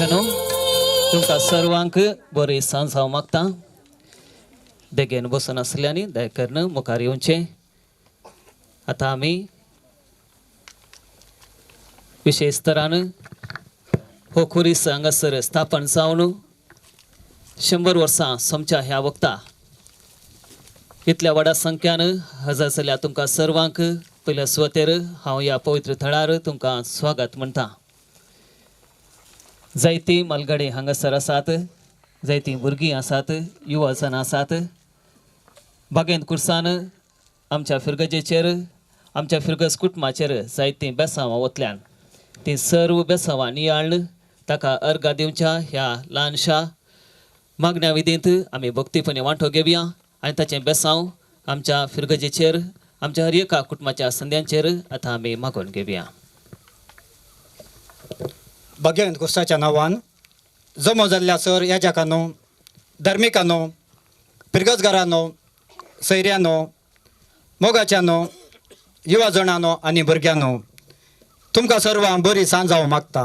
मोगाच्यानो, तुमकां सर्वांक बरी सांज हांव मागता. देगेन बसून आसल्यांनी दया करून मुखार येवचें. आतां आमी विशेश तरान हो खुरीस हांगासर स्थापन जावन 100 वर्सां सोमच्या ह्या वखता इतल्या व्हडा संख्यान हजर जाल्या तुमकां सर्वांक पयल्या सुवातेर हांव ह्या पवित्र थळार तुमकां स्वागत म्हणटा. जायतीं मालगाडी हांगासर आसात, जायतीं भुरगीं आसात, युवा जाण आसात. बागेंत कुर्सान आमच्या फिरगजेचेर, आमच्या फिरगज कुटुंबाचेर जायतीं बेसांवां वतल्यान तीं सर्व बेसांवां नियाळ्ळ ताका अर्घा दिवच्या ह्या ल्हानशा मागण्या विधींत आमी भक्तीपणी वांटो घेवया आनी ताचें बेसांव आमच्या फिरगजेचेर, आमच्या हर एका कुटुंबाच्या संद्यांचेर आतां आमी मागोवन घेवया. भगवंत कुर्साच्या नांवान जमो जाल्ल्या सर याजकांनो, धार्मिकांनो, फिरगजगारांनो, सैऱ्यांनो, मोगाच्यांनो, युवा जणांनो आनी भुरग्यांनो, तुमकां सर्वांक बरी सांज हांव मागता.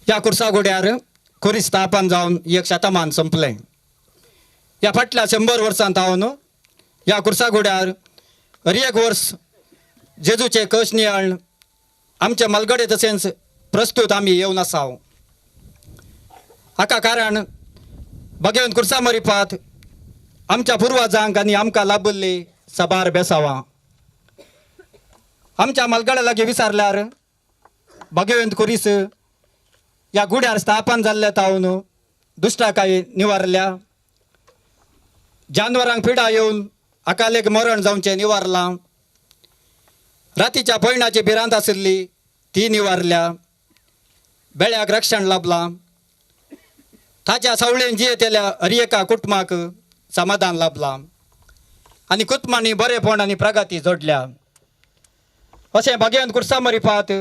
ह्या कुर्सा गुड्यार खुरीस स्थापन जावन एक शतमान संपलें. ह्या फाटल्या 100 वर्सां थावन ह्या कुर्सा गुड्यार हर एक वर्स जेजूचे कश नियाळ आमच्या मालगडे तशेंच प्रस्तूत आमी येवन आसाव. हाका कारण भगवंत कुर्सा मरिपात आमच्या पुर्वजांक आनी आमकां लाभिल्ली साबार बेसावां. आमच्या मालगड्या लागीं विचारल्यार भगवंत खुरीस ह्या गुड्यार स्थापन जाल्ल्या तावन दुश्टाकाय निवारल्या, जानवरांक पिडा येवन अकालेक मरण जावचें निवारलां, रातीच्या पयणाची भिरांत आशिल्ली ती निवारल्या, बेळ्याक रक्षण लाभलां, ताच्या सावळेन जियेतल्या हर एका कुटुंबाक समाधान लाभलां आनी कुटुंबांनी बरेपण आनी प्रगती जोडल्या. अशें भगवंत कुर्सा मरिपात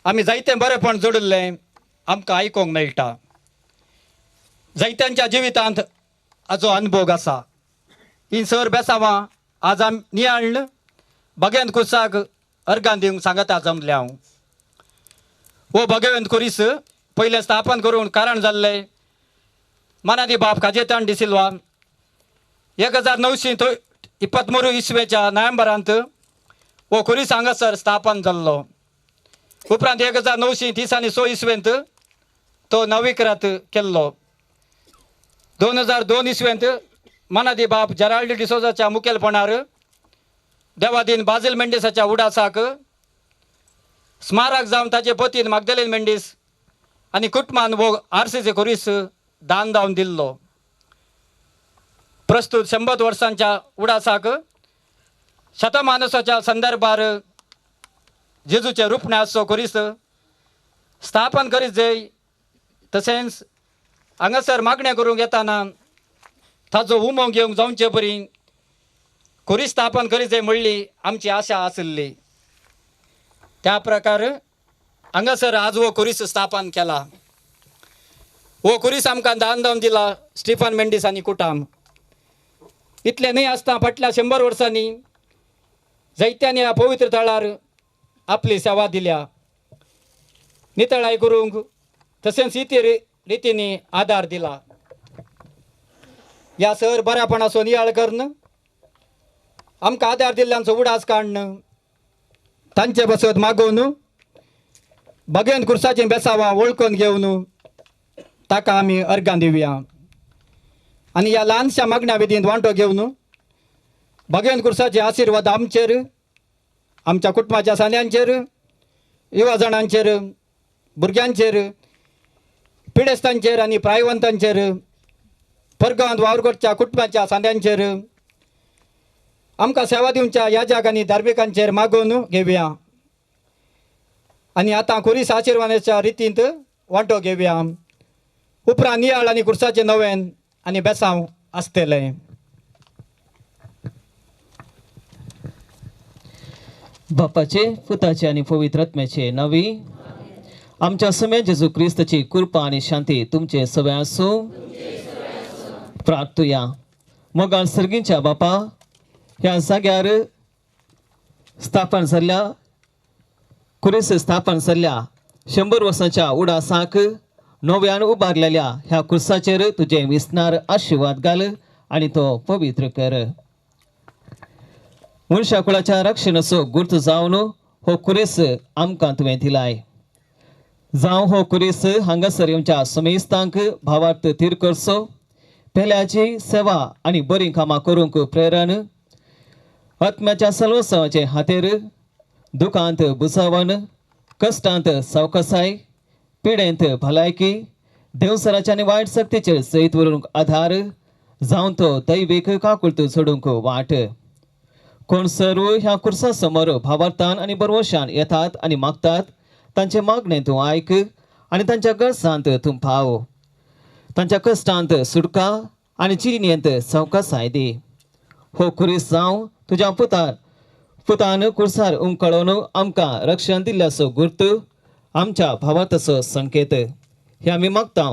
आमी जायतें बरेपण जोडिल्लें आमकां आयकूंक मेळटा. जायत्यांच्या जिवितांत हाचो अनुभोग आसा. ही सर बेसांवां आज आमी नियाळ्ळ भगवंत कुर्साक अर्गां दिवंक सांगता जमल्या हांव. हो भगवंत खुरीस पयलें स्थापन करून कारण जाल्लें मानादी बाप काजेतान डिसिल्वा 1923 इसवेच्या नोव्हेंबरांत हो खुरीस हांगासर स्थापन जाल्लो. उपरांत 1936 इसवेंत तो नवीकृत केल्लो. 2002 इसवेंत मानादी बाप जेराल्ड डिसोजाच्या मुखेलपणार देवादीन बाजील मेंडिसाच्या उडासाक स्मारक जावन ताचे पतीन मागदेलीन मेंडीस आनी कुटुंबान हो आरसीचे खुरीस दान जावन दिल्लो. प्रस्तूत 100 वर्सांच्या उडासाक शतमानसाच्या संदर्भार जेजूचे रुपणे आसचो खुरीस स्थापन करीत जाय. तशेंच हांगासर मागणें करूंक येताना ताचो उमो घेवंक जावचे परी खुरीस स्थापन करीत जाय म्हणली आमची आशा आशिल्ली. त्या प्रकार हांगासर आज हो खुरीस स्थापन केला. हो खुरीस आमकां दान जावन दिला स्टिफन मेंडीस आनी कुटाम. इतलें न्हय आसता फाटल्या 100 वर्सांनी जायत्यांनी ह्या पवित्र थळार आपली सेवा दिल्या, नितळाय करूंक तशेंच इतर रितींनी आदार दिला. ह्या सर बऱ्यापणाचो नियाळ करून आमकां आदार दिल्ल्यांचो उडास काडून तांचे बसत मागोवन भगवंत कुर्साचीं बेसांवां वळखून घेवन ताका आमी अर्गां दिवया आनी ह्या ल्हानशा मागण्या विधींत वांटो घेवन भगवंत कुर्साचे आशिर्वाद आमचेर, आमच्या कुटुंबाच्या सांद्यांचेर, युवा जाणांचेर, भुरग्यांचेर, पिडेस्तांचेर आनी प्रायवंतांचेर, परगांवांत वावर करच्या कुटुंबाच्या सांद्यांचेर, आमकां सेवा दिवच्या याजक आनी धार्मिकांचेर मागोवन घेवया आनी आतां खुरीस आशिर्वादाच्या रितींत वांटो घेवया. उपरांत नियाळ आनी कुर्साचें नवेन आनी बेसांव आसतलें. बापाचे, पुताचे आनी पवित्र आत्म्याचे नांवी आमच्या समेत जेजू क्रिस्ताची कृपा आनी शांती तुमचे सगळे आसूं. प्रार्थुया. मोगाळ सर्गींच्या बापा, ह्या जाग्यार स्थापन जाल्ल्या खुरीस स्थापन जाल्ल्या 100 वर्सांच्या उडासाक नव्यान उबारलेल्या ह्या कुर्साचेर तुजें विसनार आशिर्वाद घाल आनी तो पवित्र कर. मनशा कुळाच्या रक्षणाचो गुर्त जावन हो कुरेस आमकां तुवें दिलाय. जावं हो कुरेस हांगासर येवच्या समेस्तांक भावार्थ थीर करचो, पेल्याची सेवा आनी बरीं कामां करूंक प्रेरण, आत्म्याच्या सलोत्सवाचे हातेर दुखांत बुसावन, कश्टांत सावकासाय, पिडेंत भलायकी, देवसराच्या आनी वायट शक्तीचेर जैत व्हरूंक आधार, जावन तो दैवीक काकुळत सोडूंक वाट. कोण सर्व ह्या कुर्सा समोर भावार्थान आनी बरवशान येतात आनी मागतात तांचे मागणें तूं आयक आनी तांच्या गरजांत तूं पाव, तांच्या कश्टांत सुटका आनी जिणेंत सावकासाय दी. हो कुरीस जावं तुज्या पुतान कुर्सार उमकळोवन आमकां रक्षण दिल्ल्याचो गुर्त, आमच्या भावार्थाचो संकेत. हे आमी मागता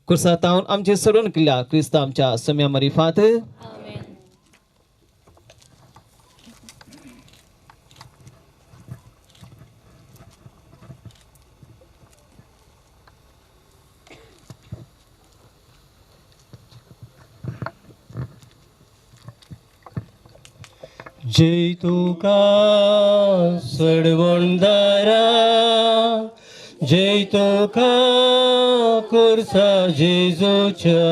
कुर्सातावन आमची सोडून केल्ल्या क्रिस्तांव आमच्या सम्या मरिफात. जय तुका सडवणदारा, जय तुका कुर्सा जेजूच्या,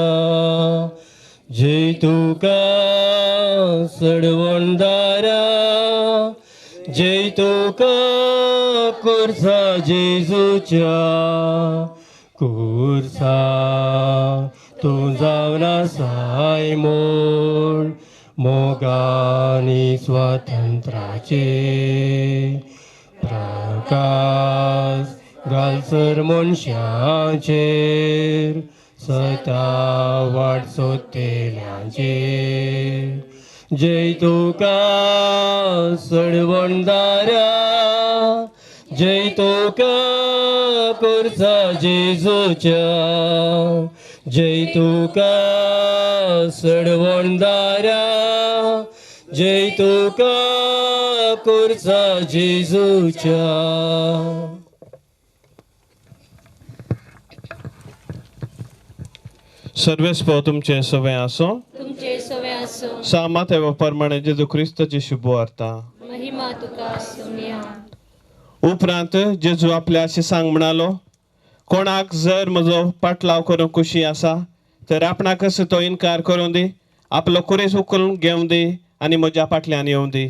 जय तुका सडवणदारा, जय तुका कुर्सा जेजूच्या. कुर्सा तूं जावन आसाय मोड मोगानी स्वातंत्र्याचे प्रकाश घालसर मनशाचेर, सता वाट सोदतेल्यांचेर. जय तुका सडवणदारा, जय तुका कुर्सा जेजूच्या, जय तुका सडवणदारा, जय तुका कुर्सा जेजूच्या. सर्वेस्पो तुमचें सवें आसो, तुमचें सवें आसो. सामाते प्रमाणे जेजू क्रिस्ताची शुभवार्ता. महिमा तुका सोम्या. उपरांत जेजू आपल्या शिसांक म्हणालो, कोणाक जर म्हजो पाटलाव करूंक खुशी आसा तर आपणाकच तो इनकार करूं दी, आपलो कुरेस उखलून घेवं दी आनी म्हज्या फाटल्यान येवं दी.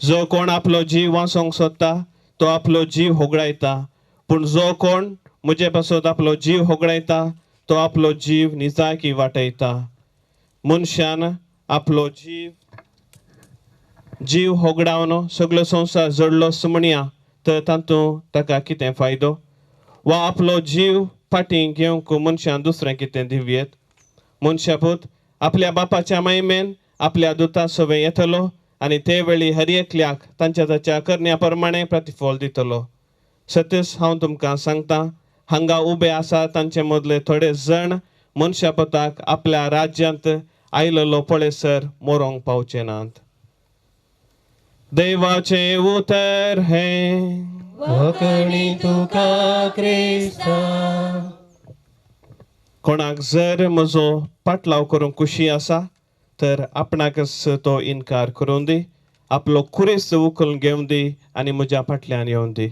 जो कोण आपलो जीव वाचोवंक सोदता तो आपलो जीव होगडायता, पूण जो कोण म्हजे पासत आपलो जीव होगडायता तो आपलो जीव निजायकी वाटयता. मनशान आपलो जीव होगडावन सगलो संवसार जोडलो सुमणया तर तातूंत ताका कितें फायदो, वा आपलो जीव फाटीं घेवंक मनशान दुसरें कितें दिवयेत. मनशापूत आपल्या बापाच्या महिमेन आपल्या दुता सवें येतलो आनी ते वेळी हर एकल्याक तांच्या ताच्या करण्या प्रमाणे प्रतिफळ दितलो. सतीच हांव तुमकां सांगता, हांगा उबे आसा तांचे मदले थोडे जण मनशापताक आपल्या राज्यांत आयलेलो पळयसर मरोंक पावचे नात. देवाचें उतर हें. वखणी तुका क्रिस्ता. कोणाक जर म्हजो पाटलाव करूंक खुशी आसा तर आपणाकच तो इनकार करूं दी, आपलो कुरेस उखलून घेवं दी आनी म्हज्या फाटल्यान येवं दी.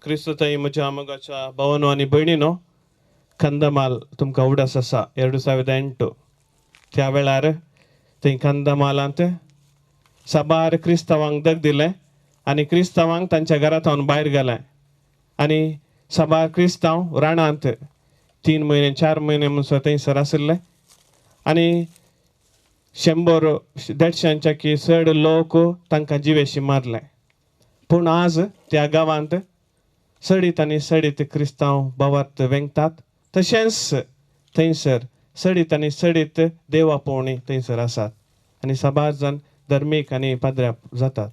क्रिस्तताई म्हज्या मोगाच्या भावानो आनी भयणीनो, कंदमाल तुमकां उडास आसा 2008 त्या वेळार थंय कंदमालांत साबार क्रिस्तांवांक दग दिलें आनी क्रिस्तांवांक तांच्या घरांत भायर घालें आनी साबार क्रिस्तांव रानांत 3 म्हयने 4 म्हयने म्हणसर थंयसर आशिल्ले आनी 100-150 की चड लोक तांकां जिवेशी मारले. पूण आज त्या गांवांत सडीत आनी सडीत क्रिस्तांव भावार्थ वेंगतात, तशेंच थंयसर सडीत आनी सडीत देवा पोवणी थंयसर आसात आनी साबार जाण धर्मीक आनी पाद्र्या जातात.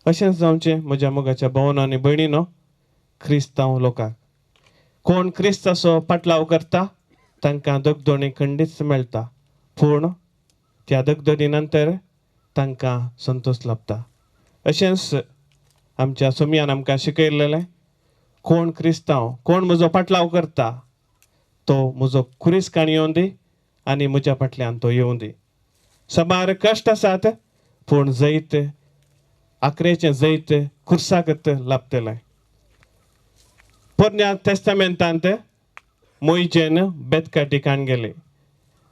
अशेंच जावचें म्हज्या मोगाच्या भावानो आनी भयणीनो, क्रिस्तांव लोकांक कोण क्रिस्ताचो पाटलाव करता तांकां दगदोणी खंडीच मेळटा, पूण त्या दगदोणी नंतर तांकां संतोश लाभता. अशेंच आमच्या सोमयान आमकां शिकयलेलें, कोण क्रिस्तांव, कोण म्हजो पाटलाव करता तो म्हजो खुरीस काण येवन दी आनी म्हज्या फाटल्यान तो येवन दी. साबार कश्ट आसात पूण जैत आकरेचें जैत खुर्साकच लाभतलें. पोरण्या तेस्तामेंतांत मोयजेन बेतकाटी काण गेली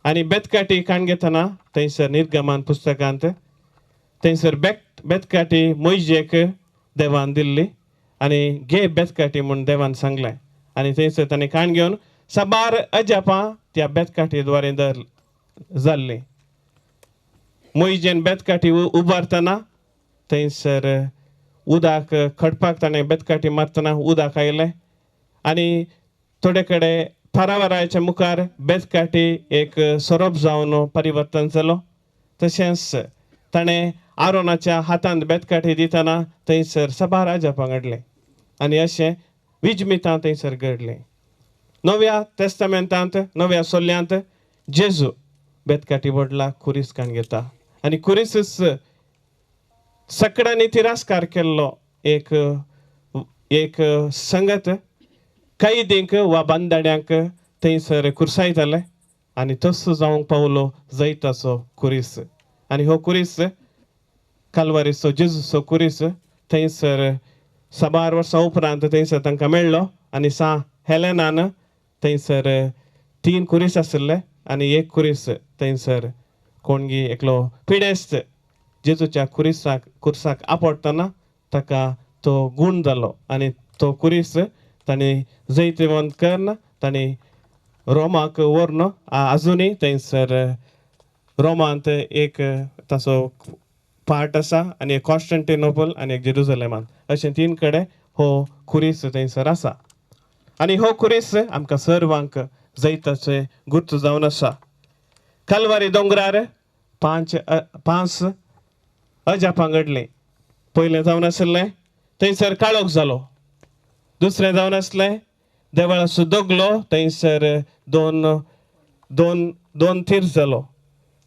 आनी बेतकाटी काण घेतना थंयसर निर्गमान पुस्तकांत थंयसर बेतकाटी मोयजेक देवान दिल्ली आनी घे बेतकाटी म्हूण देवान सांगलें आनी थंयसर ताणें काण घेवन साबार अजापां त्या बेतकाटी द्वारे जाल्लीं. मोयजेन बेतकाटी उबारतना थंयसर उदक खडपाक ताणें बेतकाटी मारतना उदक आयलें आनी थोडे कडेन फारावराच्या मुखार बेतकाटी एक सोरोप जावन परिवर्तन जालो. तशेंच ताणें आरोनाच्या हातांत बेतकाटी दितना थंयसर साबार अजापां घडलें आनी अशें विजमितां थंयसर घडलें. नव्या तेस्तामेंतांत नव्या सोल्यांत जेजू बेतकाटी व्हडला खुरीस काण घेता आनी खुरीसच सगळ्यांनी तिरस्कार केल्लो एक एक संगत कैदींक वा बांदाड्यांक थंयसर खुर्सायताले आनी तसो जावंक पावलो जैताचो खुरीस. आनी हो खुरीस कालवारीचो जेजूचो खुरीस थंयसर साबार वर्सां उपरांत थंयसर तांकां मेळ्ळो आनी सा हेलेनान थंयसर 3 खुरीस आशिल्ले आनी एक खुरीस थंयसर कोणगी एकलो पिडेस्त जेजूच्या खुर्साक आपडटना ताका तो गूण जालो आनी तो खुरीस ताणें जैतवंत करून ताणें रोमाक व्हरून आजुनूय थंयसर रोमांत एक ताचो पार्ट आसा आनी एक कॉन्स्टंटिनोपल आनी एक जेरुजलेमान अशें 3 कडेन हो खुरीस थंयसर आसा. आनी हो खुरीस आमकां सर्वांक जैताचें गुर्त जावन आसा. कालवारी दोंगरार 5 अजापां घडलीं. पयलें जावन आशिल्लें थंयसर काळोख जालो, दुसरें जावन आसलें देवळाचो दगलो थंयसर दोन थीर जालो,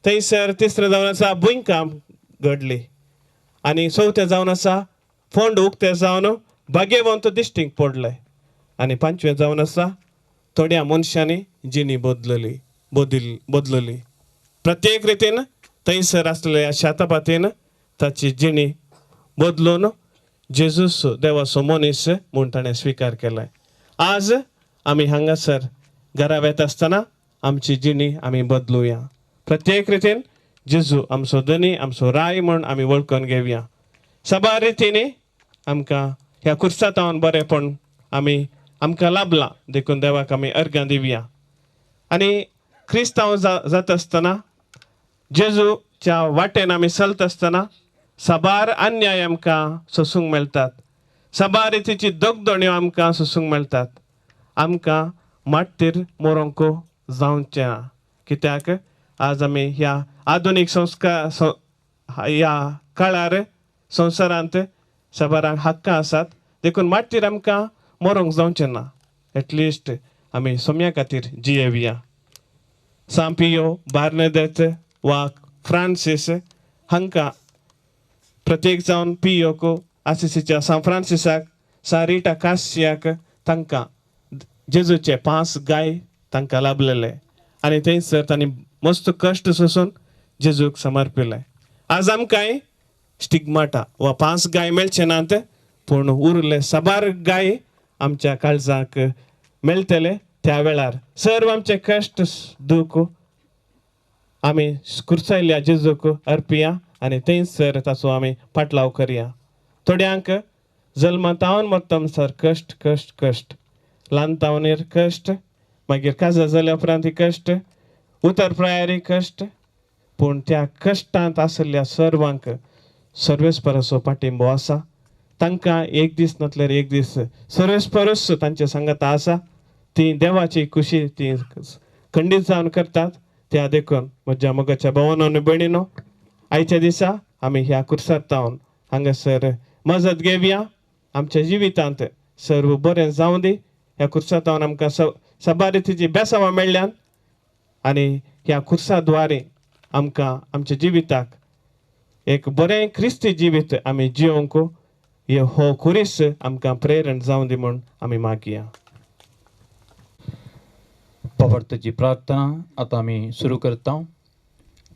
थंयसर तिसरें जावन आसा भुंयकांप घडली आनी चवथें जावन आसा फोंड उक्तें जावन भाग्यवंत दिश्टीक पडलें आनी पांचवें जावन आसा थोड्या मनशांनी जिणी बदलली. प्रत्येक रितीन थंयसर आसलेल्या शातापातीन ताची जिणी बदलून जेजूस देवाचो मनीस म्हूण ताणें स्विकार केलें. आज आमी हांगासर घरा वेता आसतना आमची जिणी आमी बदलुया. प्रत्येक रितीन जेजू आमचो धनी आमचो राय म्हूण आमी वळखून घेवया. साबार रितींनी आमकां ह्या खुर्सातावन बरेंपण आमी आमकां लाभलां देखून देवाक आमी अर्गां दिवया. आनी क्रिस्तांव जाता आसतना जेजूच्या वाटेन आमी चलता आसतना साबार अन्याय आमकां सोसूंक मेळटात, साबार रितीची दगदण्यो आमकां सोसूंक मेळटात. आमकां माट्टीर मरोंक जावचें ना, कित्याक आज आमी ह्या आधुनीक संस्कार ह्या काळार संवसारांत साबारांक हक्कां आसात देखून माट्टीर आमकां मरोंक जावचें ना. एटलिस्ट आमी सोम्या खातीर जियेवया. सांपियो बार्नेदेत वा फ्रांसीस हांकां प्रत्येक जावन पियोक आसिसीच्या सान फ्रांसिसाक सा रिटा कासियाक तांकां जेजूचे 5 गाय तांकां लाभलेले आनी थंयसर तांणी मस्त कश्ट सोसून जेजूक समर्पिलें. आज आमकांय स्टिग्माटा वा 5 गाय मेळचे नात पूण उरले साबार गाय आमच्या काळजाक मेळटले. त्या वेळार सर्व आमचे कश्ट दूख आमी खुर्सायल्या जेजूक अर्पिया आनी थंयसर ताचो आमी पाटलाव करया. थोड्यांक जल्मातावन मरतमसर कश्ट कश्ट कश्ट, ल्हान तावनेर कश्ट, मागीर काजार जाल्या उपरांत कश्ट, उतर प्रायारी कश्ट, पूण त्या कश्टांत आशिल्ल्या सर्वांक सर्वेस्पराचो पाठिंबो आसा. तांकां एक दीस नातल्यार एक दीस सर्वेस्परूच तांचे सांगाता आसा. ती देवाची खुशी ती खंडीत जावन करतात. त्या देखून म्हज्या मोगाच्या भावानो आनी भयणीनो, आयच्या दिसा आमी ह्या खुर्सातावन हांगासर मजत घेवया. आमच्या जिवितांत सर्व बरें जावं दी. ह्या खुर्सातावन आमकां साबार रितीची बेसावां मेळ्ळ्यान आनी ह्या खुर्सा द्वारे आमकां आमच्या जिविताक एक बरें क्रिस्ती जिवीत आमी जियोंक हे हो खुरीस आमकां प्रेरण जावं दी म्हूण आमी मागया. पवार्थाची प्रार्थना आतां आमी सुरू करता.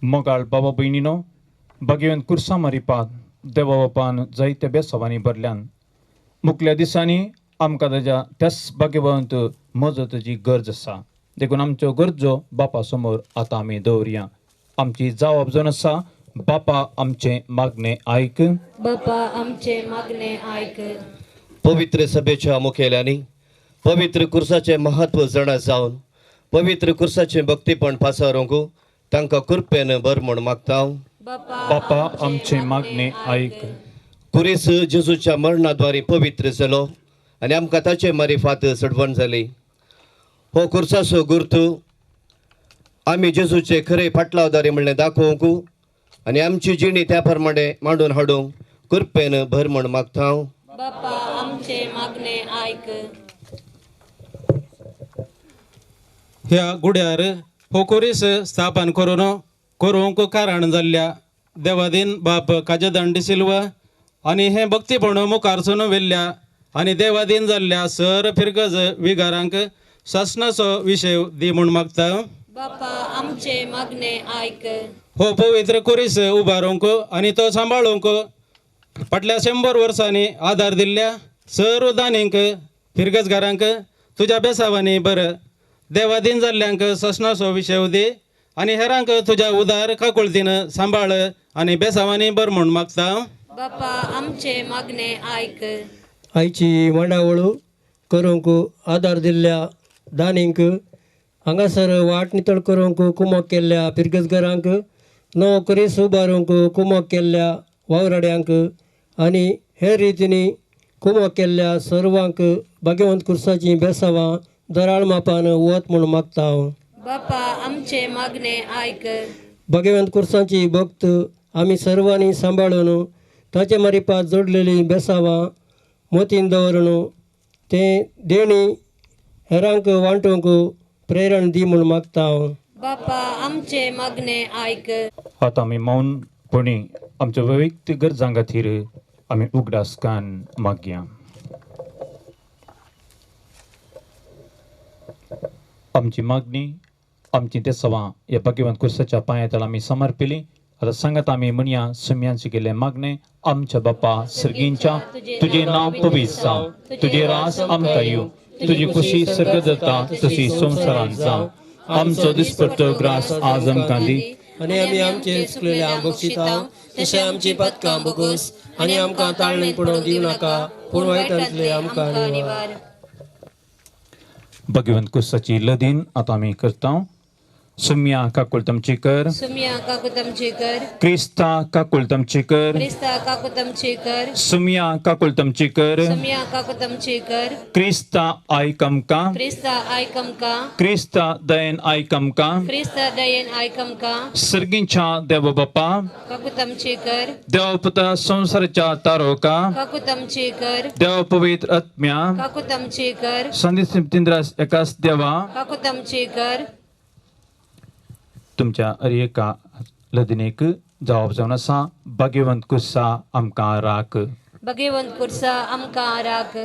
मोगाळ बाबा भयणीनो, बागेवन कुर्सा मारिपात देवा बापान जायत्या बेसावांनी भरल्यान मुखल्या दिसांनी आमकां ताज्या त्याच बागेवंत मजतीची गरज आसा. देखून आमच्यो गरजो बापा समोर आतां आमी दवरया. आमची जावप जावन आसा, बापा आमचें मागणें आयक. बापा आमचें मागणें आयक. पवित्र सभेच्या मुखेल्यांनी पवित्र कुर्साचें महत्व जाणा जावन पवित्र कुर्साचें भक्तीपण पासारूंक तांकां कृपेन भर म्हूण मागता. बापा आमचें मागणें आयक. कुरीस जेजूच्या मरणाद्वारे पवित्र जालो आनी आमकां ताचे मारिफात सडवण जाली. हो कुर्साचो गुर्तू आमी जेजूचे खरे फाटलावदारी म्हणलें दाखोवंक आनी आमची जिणी त्या प्रमाणे मांडून हाडूंक कृपेन भर म्हूण मागता. बापा आमचें मागणें आयक. ह्या गुड्यार हो कुरीस स्थापन करून करूंक कारण जाल्ल्या देवादीन बाप काजदान डिसिल्वा आनी हें भक्तीपण मुखार व्हेल्ल्या आनी देवादीन जाल्ल्या सर फिरगज विगारांक सासणाचो विशय दी म्हूण मागता. बापा आमचें मागणें आयक. हो पवित्र कुरीस उबारूंक आनी तो सांबाळूंक फाटल्या 100 वर्सांनी आदार दिल्ल्या सर्व दानींक फिरगजगारांक तुज्या बेसावांनी बरं देवादीन जाल्ल्यांक सासणाचो विशय दी आनी हेरांक तुज्या उदार काकुळतीन सांबाळ आनी बेसावांनी बर म्हूण मागता. बापा आमचें मागणें आयक. आयची मांडावळ करूंक आदार दिल्ल्या दानींक, हांगासर वाट नितळ करूंक कुमक केल्ल्या फिरगजगारांक, नवो कुरीस उबारूंक कुमक केल्ल्या वावराड्यांक आनी हेर रितींनी कुमक केल्ल्या सर्वांक भाग्यवंत कुर्साचीं बेसावां दराळ मापान वत म्हूण मागता हांव. बापा आमचें मागणें आयक. भाग्यवंत कुर्सांची भक्त आमी सर्वांनी सांबाळून ताचे मारिपात जोडलेलीं बेसावां मोतीन दवरून तें देणी हेरांक वांटूंक प्रेरण दी म्हूण मागता हांव. बापा आमचें मागणें आयक. आतां आमी मौनपणी आमच्या वैयक्तीक गरजां खातीर आमी उगडासकान मागया. आमची मागणी आमची तेसवां ह्या भाग्यवंत कुर्साच्या पांया तळा आमी समर्पिली. आतां सांगात आमी म्हणया सुम्यांचे केल्लें मागणें. आमच्या बापा सर्गींच्या, तुजें नांव पवित्र जावं, तुजें रास आमकां येवं, तुजी खुशी सर्ग जाता तशी संवसारांत जावं. आमचो दिसपट्टो ग्रास आज आमकां दी आनी आमी आमचे चुकलेल्या बक्षिता तशें आमची पातकां बोगस आनी आमकां ताळणी पडोवंक दिवं नाका, पूण वायटांतले आमकां निवार. भगवंत कुर्साची लदीन आतां आमी करता. सुम्या काकुळतमची कर, सुम्या काकुळतमची कर, क्रिस्ता काकुळतमची कर, क्रिस्ता काकुळतमची कर, सुम्या काकुळतमची कर, सुम्या काकुळतमची कर, क्रिस्ता आयक आमकां, क्रिस्ता आयक आमकां, क्रिस्ता दयेन आयक आमकां, क्रिस्ता दयेन आयक आमकां. सर्गींच्या देव बापा काकुळतमची कर, देव पुता संवसाराच्या तारोका काकुळतमची कर, देव पवित्र आत्म्या काकुळतमची कर, संदेश तिंद्रास एकास देवा काकुळतमची कर. तुमच्या अरेका लदनेक जबाब जावन आसा. भाग्यवंत कुर्सा आमकां राख, भाग्यवंत कुर्सा आमकां राख.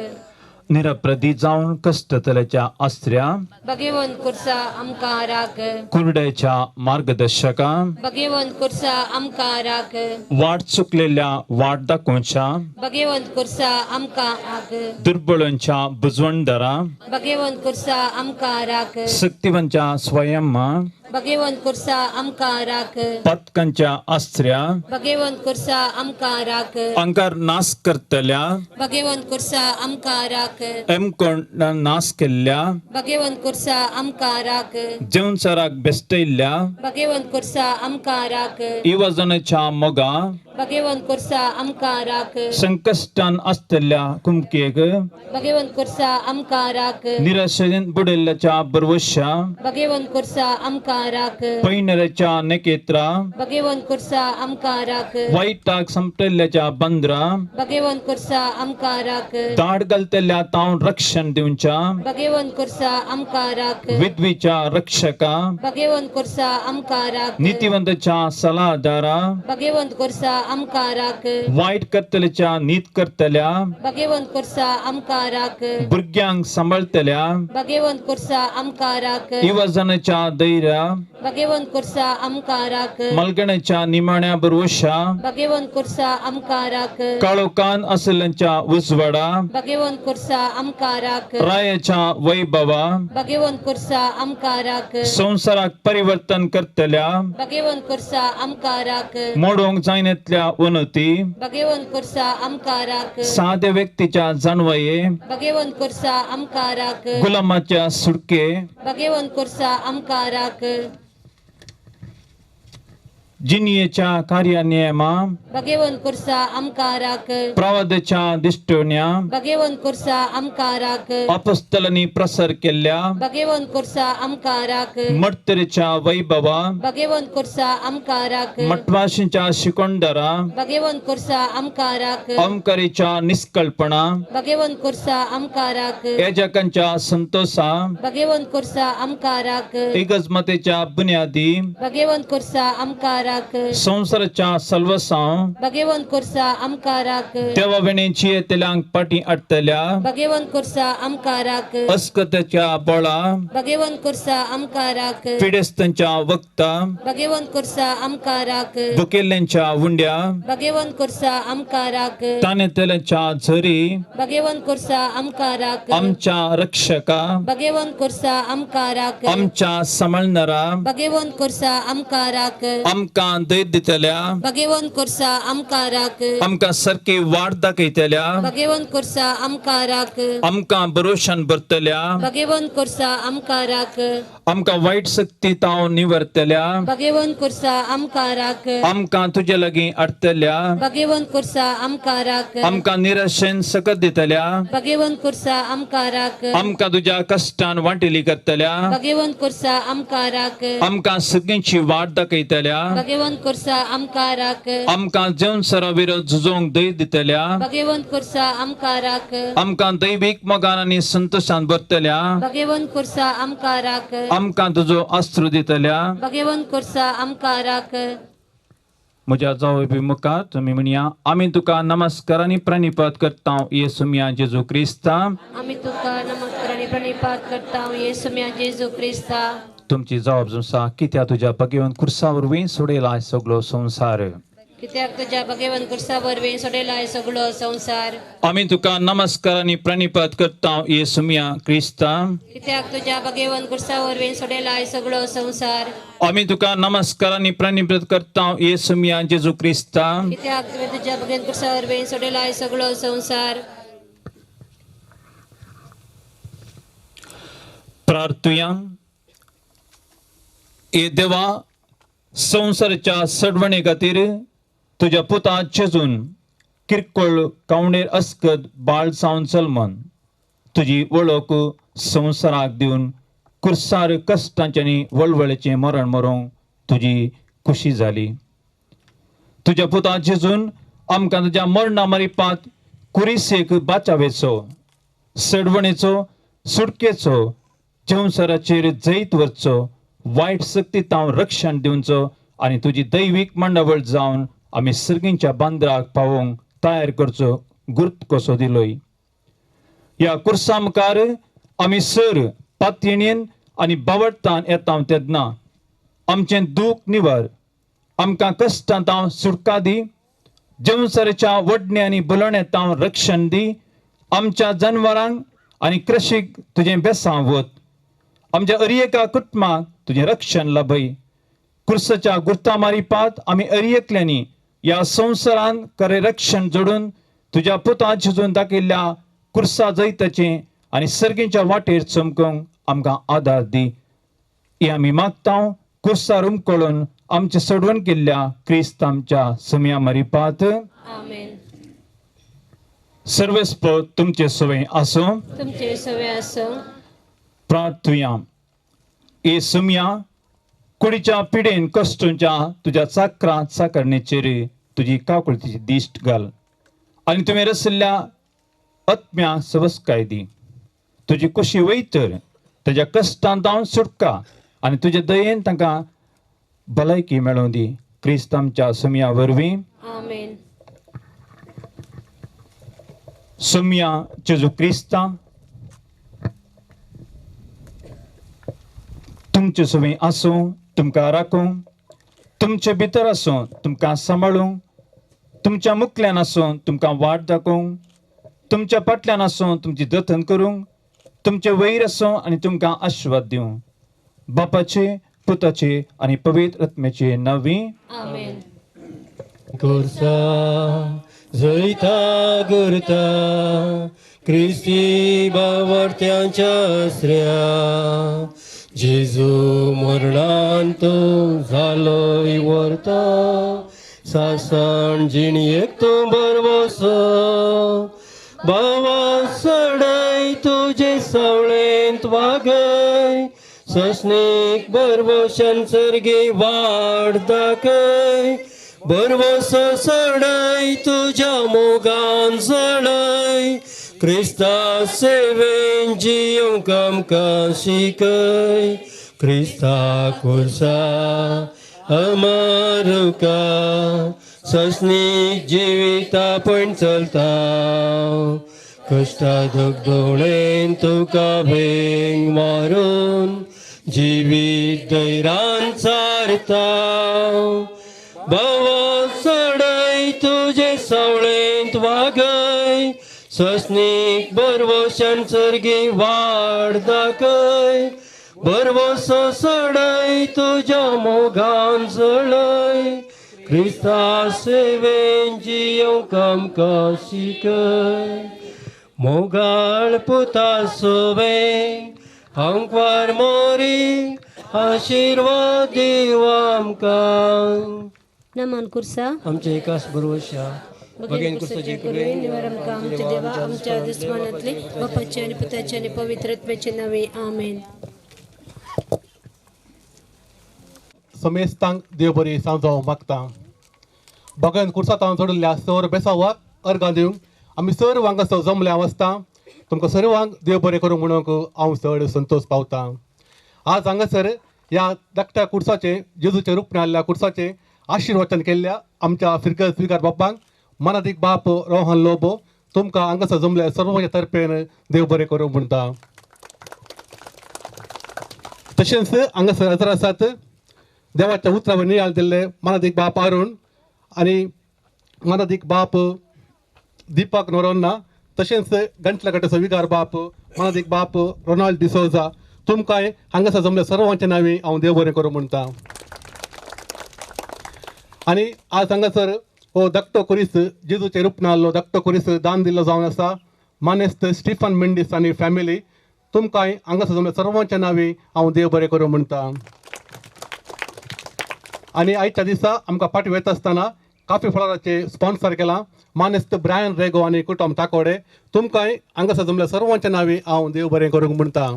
निरप्रदी जावन कश्टतल्याच्या आस्त्र्या भाग्यवंत कुर्सा आमकां राख. कुरड्याच्या मार्गदर्शका भाग्यवंत कुर्सा आमकां राख. वाट चुकलेल्या वाट दाखोवच्या भाग्यवंत कुर्सा आमकां राख. दुर्बळांच्या बुजवणदारा भाग्यवंत कुर्सा आमकां राख. सक्तिवांच्या स्वयंमा भाग्यवंत कुर्सा आमकां राख. पतकांच्या आस्त्र्या भाग्यवंत कुर्सा आमकां राख. अंकार नाश करतल्या भाग्यवंत कुर्सा आमकां राख. एमकोण नाश केल्ल्या भाग्यवंत कुर्सा आमकां राख. जेवणसराक बेस्टयल्ल्या भाग्यवंत कुर्सा आमकां राख. इवजनाच्या मोगा भाग्यवंत कुर्सा आमकां राख. संकश्टान आसतल्या कुमकेक भाग्यवंत कुर्सा आमकां राख. निराशेन बुडयल्ल्याच्या बरवश्या भाग्यवंत कुर्सा आमकां राख. पैनऱ्याच्या नेकेत्रा भाग्यवंत कुर्सा आमकां राख. वायटाक संपटल्ल्याच्या बंद्रा भाग्यवंत कुर्सा आमकां राख. दाड घालतल्या तावन रक्षण दिवच्या भाग्यवंत कुर्सा आमकां राख. विधवीच्या रक्षका भाग्यवंत कुर्सा आमकां राख. नितिवंताच्या सलादारा भाग्यवंत कुर्सा आमकां राख वायट करतल्याच्या नीत करतल्या भगवंत कुर्सा आमकां राख भुरग्यांक सांबाळटल्या भगवंत कुर्सा आमकां राख युवजनाच्या धैर्या भगवंत कुर्सा आमकां राख मलगण्याच्या निमाण्या बरवशा भगवंत कुर्सा आमकां राख काळोखान आशिल्ल्यांच्या उजवाडा भगवंत कुर्सा आमकां राख रायाच्या वैभवा भगवंत कुर्सा आमकां राख संवसाराक परिवर्तन करतल्या भगवंत कुर्सा आमकां राख मोडूंक जायनातल्या उन्नती भगवंत कुर्सा आमकां राख साध्या व्यक्तीच्या जाणवाये भगवंत कुर्सा आमकां राख गुलामाच्या सुटके भगवंत कुर्सा आमकां राख जिणयेच्या कार्यानियमा भगवंत कुर्सा आमकां राख प्रवादाच्या दिश्टोण्या भगवंत कुर्सा आमकां राख अपस्तलांनी प्रसार केल्ल्या भगवंत कुर्सा आमकां राख मर्तरेच्या वैभवा भगवंत कुर्सा आमकां राख मटवाशींच्या शिकोंडरा भगवंत कुर्सा आमकां राख ओंकारीच्या निष्कल्पना भगवंत कुर्सा आमकां राख याजकांच्या संतोषा भगवंत कुर्सा आमकां राख इगजमतेच्या बुन्यादी भगवंत कुर्सा आमकां राख संवसाराच्या सल्वसांव भगवंत कुर्सा आमकां राख देवा वेणेची येतल्यांक पाटी आडटल्या भगवंत कुर्सा आमकां राख अस्कताच्या बोळा भगवंत कुर्सा आमकां राख पिडेस्तांच्या वक्ता भगवंत कुर्सा आमकां राख दुकेल्ल्यांच्या उंड्या भगवंत कुर्सा आमकां राख तानेतल्यांच्या झरी भगवंत कुर्सा आमकां राख आमच्या रक्षका भगवंत कुर्सा आमकां राख आमच्या सांबाळणारा भगवंत कुर्सा आमकां राख आमकां दैत दितल्या भगवंत कुर्सा आमकां राख आमकां सारकी वाट दाखयतल्या भगवंत कुर्सा आमकां राख आमकां भरोशान भरतल्या भगवंत कुर्सा आमकां राख आमकां वायट शक्ती ताव निवरतल्या भगवंत कुर्सा आमकां राख आमकां तुजे लागीं हाडटल्या भगवंत कुर्सा आमकां राख आमकां निराशेन सकत दितल्या भगवंत कुर्सा आमकां राख आमकां तुज्या कश्टान वांटेली करतल्या भगवंत कुर्सा आमकां राख आमकां सगळ्यांची वाट दाखयतल्या भगवंत कुर्सा आमकां राख आमकां जेवण विरोध झुजोवंक दय दितल्या भगवंत कुर्सा आमकां राख आमकां दैवीक मोगान आनी संतोशान भरतल्या भगवंत कुर्सा आमकां राख आमकां तुजो अस्त्र दितल्या भगवंत कुर्सा आमकां राख म्हज्या जावय मुखार तुमी म्हणया आमी तुका नमस्कार आनी प्रणिपात करता येसू मिया जेजू क्रिस्ता आमी तुका नमस्कार आनी प्रणिपात करता येसू मिया जेजू क्रिस्ता. तुमची जबाबदारी आसा कित्याक तुज्या भगवंत कुर्सा वरवीं सोडयला सगळो संवसार. कित्याक तुज्या भगवंत कुर्सा वरवीं सोडयला सगळो संवसार. आमी तुका नमस्कार आनी प्रणिपात करता येसू मिया क्रिस्ता. कित्याक तुज्या भगवंत कुर्सा वरवीं सोडयला सगळो संवसार. आमी तुका नमस्कार आनी प्रणिपात करता येसू मिया जेजू क्रिस्ता. कित्याक तुवें तुज्या भगवंत कुर्सा वरवीं सोडयला सगळो संवसार. प्रार्थुया. ए देवा, संवसाराच्या सडवणे खातीर तुज्या पुता चेजून किरकोळ कावणेर अस्कत बाळ जावन जल्मन तुजी वळख संवसाराक दिवन कुर्सार कश्टांचें आनी वळवळेचें मरण मरूंक तुजी खुशी जाली. तुज्या पुता जेजून आमकां तुज्या मरणा मारिपात कुरिसेक बाचावेचो, सडवणेचो, सुटकेचो, संवसाराचेर जैत वचचो, वायट शक्ती तावन रक्षण दिवचो आनी तुजी दैवीक मंडवळ जावन आमी सर्गींच्या बांद्राक पावोवंक तयार करचो गुर्त कसो दिलोय. ह्या कुर्सा मुखार आमी सर पातयेन आनी बावडतान येता तेन्ना आमचें दूख निवर, आमकां कश्टां तावन सुटका दी, संवसाराच्या वडणे आनी बुलणे तावन रक्षण दी, आमच्या जनवरांक आनी कृशीक तुजें बेसांव वत, आमच्या अरियेका कुटुंबाक तुजें रक्षण लाभय. कुर्साच्या गुर्ता मारिपात आमी अरियेकल्यांनी ह्या संवसारान खरें रक्षण जोडून तुज्या पुता झिजून दाखयल्ल्या कुर्सा जैताचें आनी सर्गीच्या वाटेर चमकोवंक आमकां आदार दी. हे आमी मागता कुर्सार उमकळून आमचें सोडवण केल्ल्या क्रिस्त आमच्या समया मारिपात. आमेन. सर्वेस्पर तुमचे सवय आसूं. तुमचे सवय आसूं. प्रार्थुया. ए सुमया, कुडीच्या पिडेन कश्टूंच्या तुज्या चाकरां चाकरणेचेर तुजी काकुळतीची दिश्ट घाल आनी तुवें रशिल्ल्या आत्म्या सवस्काय दी. तुजी कुशी वयतर ताज्या कश्टान जावन सुटका आनी तुजे दयेन तांकां भलायकी मेळोवं दी. क्रिस्त आमच्या सुमया वरवीं. आमेन. सोम्या जेजू क्रिस्ता तुमचे सवी आसूं, तुमकां राखूं, तुमचे भितर आसूं, तुमकां सांबाळूं, तुमच्या मुखल्यान आसूं, तुमकां वाट दाखोवंक, तुमच्या फाटल्यान आसूं, तुमची जतन करूंक, तुमचे वयर आसूं आनी तुमकां आशिर्वाद दिवं. बापाचे, पुताचे आनी पवित्र आत्म्याचे नांवी आमेन. कुर्सा जैता गुरता क्रिस्ती बावर्त्यांच्या आसऱ्या जेजू मरणान तूं जालोय व्हरता सासण जिणयेक तूं भरवसो बाबा सडय तुजे सावळेंत वागय ससनीक भरवशान सर्गी वाड दाखय भरवसो सडय तुज्या मोगान सडय क्रिस्ता सेवेन जियोंक आमकां शिकय क्रिस्ता कुर्सा अमारुका ससनीक जिविता पण चलता कश्टा धगधोणेन तुका भेंग मारून जिवीत दैरान सारता बाबा सडय तुजे सावळेंत वागय ससनीक भरवशान सर्गी वाड दाखय भरवसो सडय तुज्या मोगान जळय क्रिस्ता सेवेन जियोंक आमकां शिकय मोगाळ पुता सोवे आंकवार मोरी आशिर्वाद दिव आमकां. नमन कुर्सा आमचे एकास भरवशा बगेन कुर्साचे कृपेन निवार आमकां आमच्या देवा आमच्या दुस्मानांतले बापाचे आनी पुताचे आनी पवित्र आत्म्याचे नांवे आमेन. समेस्तांक देव बरी सांजो मागता. बगन कुर्सांत जोडिल्ल्या सर बेसावाक अर्गां दिवंक आमी सर्व हांगासर जमल्या वसता. तुमकां सर्वांक देव बरें करूंक म्हणूंक हांव चड संतोश पावता. आज हांगासर ह्या धाकट्या कुर्साचें जेजूचें रूप आयिल्ल्या कुर्साचें आशिर्वचन केल्ल्या आमच्या फिरगज स्विकार बापांक मनादीक बाप रोहन लोबो तुमकां हांगासर जमल्या सर्वांच्या तर्फेन देव बरें करूंक म्हणटा. तशेंच हांगासर हजर आसात देवाच्या उतरावर नियाळ दिल्ले मनादीक बाप अरुण आनी मनादीक बाप दीपक नोरोन्ना, तशेंच गंटलगटाचो विगार बाप मनादीक बाप रोनाल्ड डिसोजा तुमकां हांगासर जमल्या सर्वांच्या नांवी हांव देव बरें करूं म्हणटा. आनी आज हांगासर हो धाकटो कुरीस जेजूचें रूप नासलो धाकटो कुरीस दान दिल्लो जावन आसा मानेस्त स्टिफन मेंडीस आनी फॅमिली तुमकां हांगासर जमल्या सर्वांच्या नांवी हांव देव बरें करूं म्हणटा. आनी आयच्या दिसा आमकां फाटीं वयता आसतना काफी फ्लावराचे स्पॉन्सर केलां मानेस्त ब्रायन रेगो आनी कुटुंब ताकोडे तुमकां हांगासर जमल्या सर्वांच्या नांवी हांव देव बरें करूंक म्हणटा.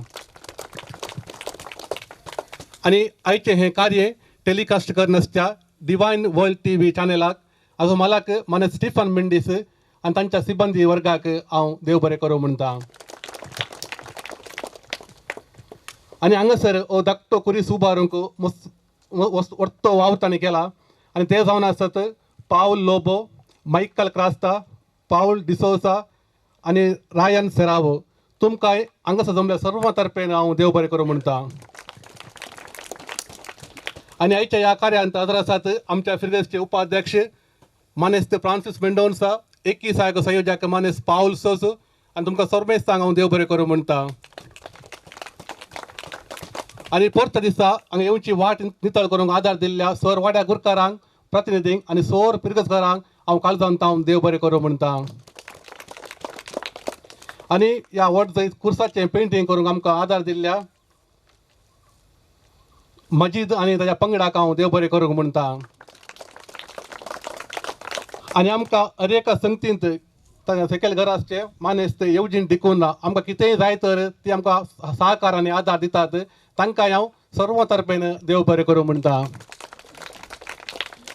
आनी आयचें हें कार्य टेलिकास्ट करनासच्या डिवायन वर्ल्ड टी व्ही चॅनलाक आजो मालाक मानेस्त स्टिफन मेंडीस आनी तांच्या सिब्बंदी वर्गाक हांव देव बरें करूं म्हणटा. आनी हांगासर हो धाकटो कुरीस उबारूंक वस्तो वावर तांणी केला आनी ते जावन आसत पावल लोबो, मायकल क्रास्ता, पावल डिसोसा आनी रायन सेरावो तुमकां हांगासर जमल्या सर्व तर्फेन हांव देव बरें करूं म्हणटा. आनी आयच्या ह्या कार्यांत हजर आसात आमच्या फिरगजचे उपाध्यक्ष मानेस्त फ्रांसीस मेंडोन्सा, एकी सहायक संयोजक मानेस्त पावल सोस आनी तुमकां सर्वेस्तांक हांव देव बरें करूं म्हणटा. आनी परत दिसा हांगा येवची वाट नितळ करूंक आदार दिल्ल्या सर वाड्या गुरकारांक प्रतिनिधींक आनी सोर पिरगजकारांक हांव काळजांत हांव देव बरें करूं म्हणटा. आनी ह्या व्हड जैत कुर्साचें पेंटींग करूंक आमकां आदार दिल्ल्या मजीद आनी ताच्या पंगडाक हांव देव बरें करूंक म्हणटा. आनी आमकां हर एका संगतींत ताच्या सकयल घर आसचें मानेस्त येवजीण डिकून आमकां कितेंय जाय तर ती आमकां सहकार आनी आदार दितात तांकां हांव सर्व तर्फेन देव बरें करूं म्हणटा.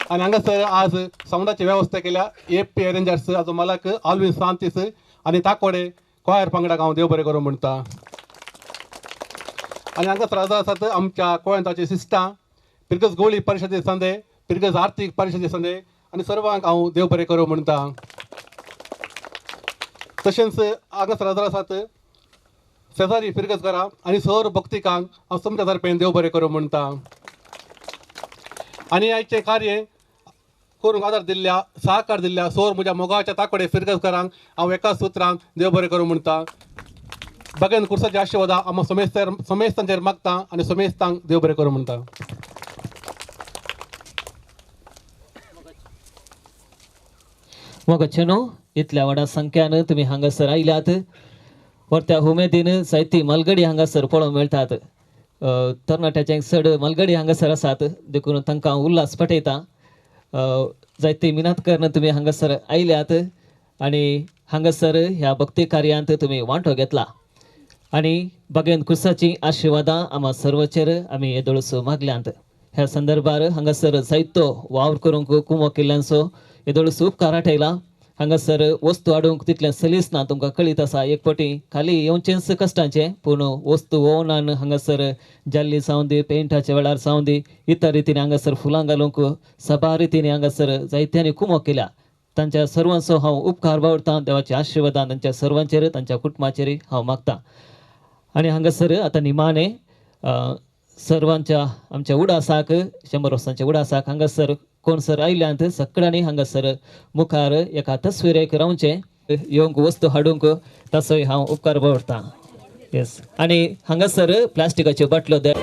आनी हांगासर आज सावंडाची वेवस्था केल्या ए पी अरेंजर्स आजो मालक आल्वीन सांतीस आनी ताकोडे कोयर पंगडाक हांव देव बरें करूं म्हणटा. आनी हांगासर हजर आसात आमच्या कोयंताची सिस्टां पिरगज गोळी परिशदे संदे, पिरगज आर्थीक परिशदे संदे आनी सर्वांक हांव देव बरें करूं म्हणटा. तशेंच हांगासर हजर आसात शेजारी फिरगजकारां आनी सर भक्तिकांक हांव तुमच्या तर्फेन देव बरें करूं म्हणटा. आनी आयचें कार्य करूंक आदार दिल्ल्या सहकार दिल्ल्या सोर म्हज्या मोगाच्या ताकोडे फिरगजकारांक हांव एका सुत्रांक देव बरें करूं म्हणटा. बगेन कुर्साचे आशिर्वाद आम समेस्तांचेर मागता आनी समेस्तांक देव बरें करूं म्हणटा. मोगाचेनो इतल्या व्हडा संख्यान तुमी हांगासर आयल्यात. वरत्या उमेदीन जायती मालगडी हांगासर पळोवंक मेळटात. तरणाट्याचे चड मालगडी हांगासर आसात देखून तांकां उल्हास पटयता. जायती मिनात करून तुमी हांगासर आयल्यात आनी हांगासर ह्या भक्ती कार्यांत तुमी वांटो घेतला आनी बागेन कुर्साची आशिर्वादां आमा सर्वचेर आमी येदोळसो मागल्यांत. ह्या संदर्भार हांगासर जायतो वावर करूंक कुमो केल्ल्यांचो येदोळसो उपकार आठयला. हांगासर वस्तू हाडूंक तितलें सलीस ना, तुमकां कळीत आसा. एक फावटी खाली येवचेंच कश्टांचें, पूण वस्तू ओवनान हांगासर जाल्ली जावं दी, पेंटाच्या वेळार जावं दी, इतर रितीन हांगासर फुलां घालूंक सभा रितीन हांगासर जायत्यांनी कुमो केल्या. तांच्या सर्वांचो हांव उपकार बावडतां. देवाच्या आशिर्वादान तांच्या सर्वांचेर तांच्या कुटुंबाचेर हांव मागतां. आनी हांगासर आतां निमाणें सर्वांच्या आमच्या उडासाक 100 वर्सांच्या उडासाक हांगासर कोण सर आयल्यांत सगळ्यांनी हांगासर मुखार एका तस्वीरेक रावचें, येवंक वस्तू हाडूंक ताचोय हांव उपकार बावडतां. येस. आनी हांगासर प्लास्टिकाच्यो बाटल्यो दे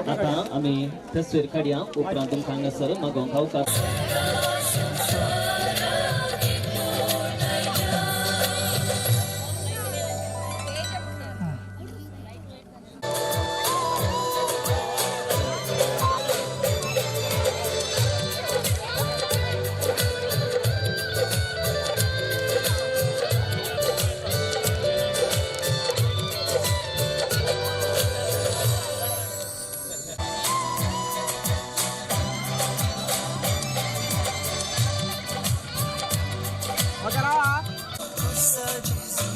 आता आमी तस्वीर काडया उपरांत तुमकां हांगासर मागोवंक अवकाश. Jesus.